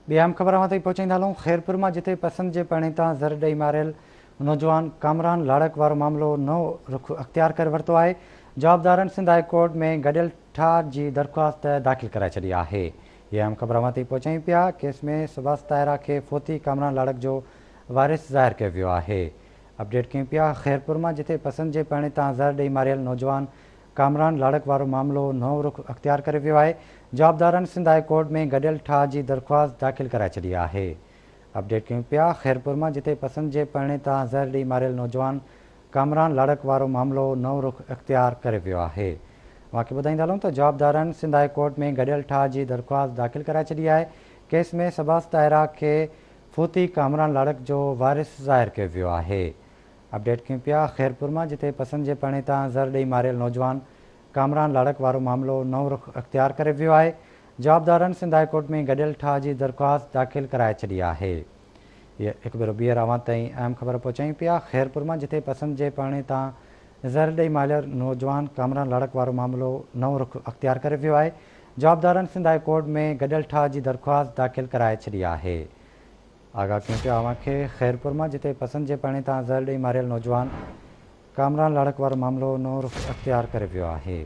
ٻي اهم خبر اوهان تائين پهچائيندا هلون خيرپور مان جتي پسند جي پرڻي تان زھر ڏئي ماريل نوجوان ڪامران لاڙڪ وارو معاملو نئون رخ اختيار ڪري ورتو آهي جوابدارن سنڌ هاء ڪورٽ ۾ گڏيل ٺاهه جي درخواست داخل ڪرائي ڇڏي آهي هي اهم خبر اوهان تائين پهچايون پيا ڪيس ۾ سباس طاهره کي فوتي ڪامران لاڙڪ جو وارث ظاهر ڪيو ويو آهي اپڊيٽ ڪيون پيا خيرپور مان جتي پسند جي پرڻي تان زھر ڏئي ماريل نوجوان ڪامران لاڙڪ وارو معاملو نئون رخ اختيار ڪري ويو آهي، جوابدارن سنڌ هاء ڪورٽ ۾ گڏيل ٺاهه جي درخواست داخل ڪرائي ڇڏي آهي. اپڊيٽ ڪيون پيا خيرپور مان جتي پسند جي پرڻي تان زهر ڏئي ماريل نوجوان ڪامران لاڙڪ وارو معاملو نئون رخ اختيار ڪري ويو آهي. اوهان کي ٻڌائيندا هلون ته جوابدارن سنڌ هاء ڪورٽ ۾ گڏيل ٺاهه جي درخواست داخل ڪرائي ڇڏي آهي، ڪيس ۾ سباس طاهره کي فوتي ڪامران لاڙڪ جو وارث ظاهر ڪيو ويو آهي. اپڊيٽ ڪيون پيا خيرپور مان جتي پسند جي پرڻي تان زھر ڏئي ماريل نوجوان ڪامران لاڙڪ وارو معاملو نئون رخ اختيار ڪري ويو آهي جوابدارن سنڌ هاء ڪورٽ ۾ گڏيل ٺاهه جي درخواست داخل ڪرائي ڇڏي آهي هي هڪ ڀيرو ٻيهر اوهان تائين اهم خبر پهچايون پيا خيرپور مان جتي پسند جي پرڻي تان زھر ڏئي ماريل نوجوان ڪامران لاڙڪ وارو معاملو نئون رخ اختيار ڪري ويو آهي جوابدارن سنڌ هاء ڪورٽ ۾ گڏيل ٺاهه جي درخواست داخل ڪرائي ڇڏي آهي. آگاهه ڪيون پيا اوهان کي خيرپور مان جتي پسند جي پرڻي تان زهر ڏئي ماريل نوجوان ڪامران لاڙڪ وارو معاملو نئون رخ اختيار ڪري ويو آهي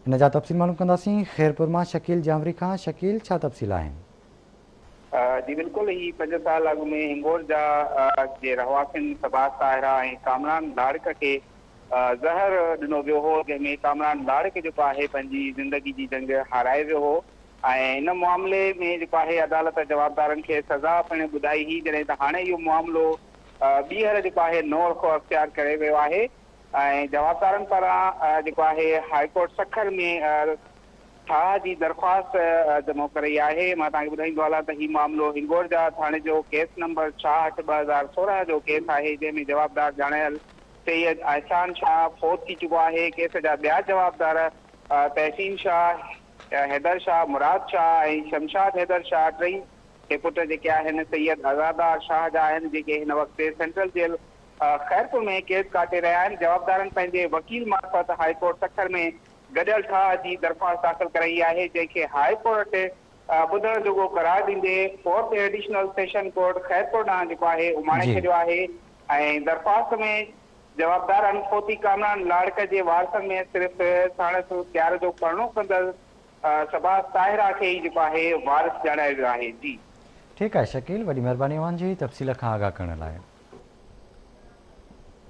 ان جا تفصيل معلوم ڪنداسين خيرپور مان شڪيل جانوري کان شڪيل ڇا تفصيل آهن. جي بلڪل هي پنج سال اڳ ۾ هنگورجا جي رهواسين سباس طاهره ۽ ڪامران لاڙڪ کي زهر ڏنو ويو هو جنهن ۾ ڪامران لاڙڪ جيڪو آهي پنهنجي زندگي جي جنگ هارائي ويو هو ۽ ان معاملي ۾ جيڪو آهي عدالت جوابدارن کي سزا پڻ ٻڌائي هئي جڏهن ته هاڻي اهو معاملو ٻيهر جيڪو آهي نئون رخ اختيار ڪري ويو آهي ۽ جوابدارن پاران جيڪو آهي هاء ڪورٽ سکر ۾ ٺاهه جي درخواست جمع ڪرائي آهي مان توهان کي ٻڌائيندو هلان ته هي معاملو هنگورجا ٿاڻي جو ڪيس نمبر 66 2016 جو ڪيس آهي جنهن ۾ جوابدار ڄاڻايل سيد احسان شاهه فوت ٿي چڪو آهي ڪيس جا ٻيا جوابدار تحسين شاهه حيدر شاهه، مراد شاهه ۽ شمشاد حيدر شاهه ٽئي کي پٽ جيڪي آهن سيد عزادار شاهه جا آهن جيڪي هن وقت سينٽرل جيل خيرپور ۾ قيد ڪاٽي رهيا آهن جوابدارن پنهنجي وڪيل معرفت هاء ڪورٽ سکر ۾ گڏيل ٺاهه جي درخواست داخل ڪرائي آهي جنهن کي هاء ڪورٽ ٻڌڻ جوڳو قرار ڏيندي fourth additional session court Khairpur ڏانهن جيڪو آهي اماڻي ڇڏيو آهي ۽ درخواست ۾ جوابدارن فوتي ڪامران لاڙڪ جي وارثن ۾ صرف ساڻس پيار جو پرڻو ڪندڙ سباس طاهره کي ئي جيڪو آهي وارث ڄاڻايو ويو آهي. جي. ٺيڪ آهي شڪيل وڏي مهرباني اوهان جي تفصيل کان آگاهه ڪرڻ لاء.